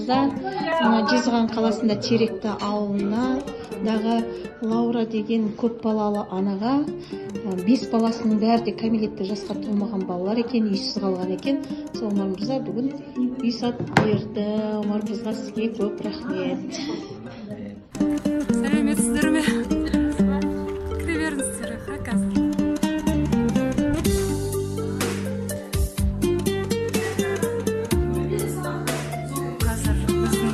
мырза мына Жезқазған қаласында Теректі ауылындағы Лаура деген көпбалалы анаға 5 баласының бәрі де кәмелеттік жасқа толмаған балалар екен, үйсіз қалған екен. Сол Омар мырза бүгін үй сатып берді. Омар мырза, сізге көп рахмет. Сәлеметсіздер ме? Кіре беріңіздер, қазір. Қазір біздің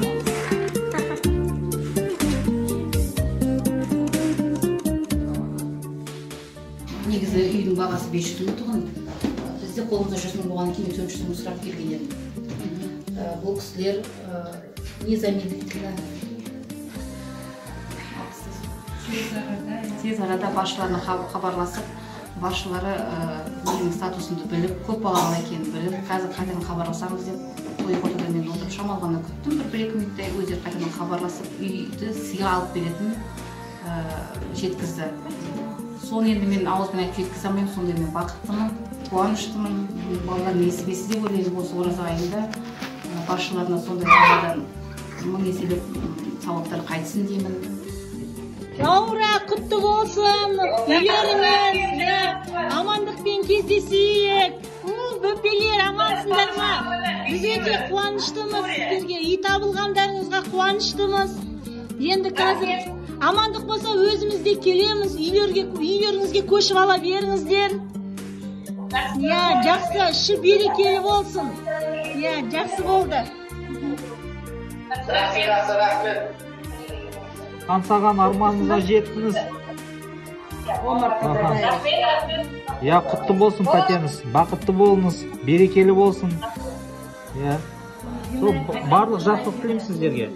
Негізі үйдің бағасы 500 мың тұғын. Бізде қолымызда 100 мың болғаннан кейін 400 мың сұрап келген едім. Бұл кісілер незамедлительно тез арада басшыларына хабарласып, басшылары менің статусымды біліп, көп балалы екенін біліп, қазір қайтадан хабарласамыз деп той ортада мен отырып шамалы ғана күттім, бір екі минуттай өздері қайтадан хабарласып, үйді сыйға алып беретінін жеткізді. Соны енді мен ауызбен айтып жеткізе алмаймын, сондай мен бақыттымын, қуаныштымын. Балалар несібесі деп ойлаймын, осы ораза айында басшыларына сондай Алладан мың еселеп сауаптар қайтсын деймін. Лаура, құтты болсын, үйлеріңіз амандықпен кездесейік. Бөпелер, амансыңдар ма? Біз өте қуаныштымыз сіздерге, үй табылғандарыңызға қуаныштымыз. Енді қазір амандық болса өзіміз де келеміз, үйлеріңізге көшіп ала беріңіздер. Иә, жақсы, іші берекелі болсын. Иә, жақсы болды. Рахмет. Аңсаған арманыңызға жеттіңіз. Иә, құтты болсын пәтеріңіз, бақытты болыңыз, берекелі болсын. Иә. Сол барлық жақсылық тілеймін сіздерге.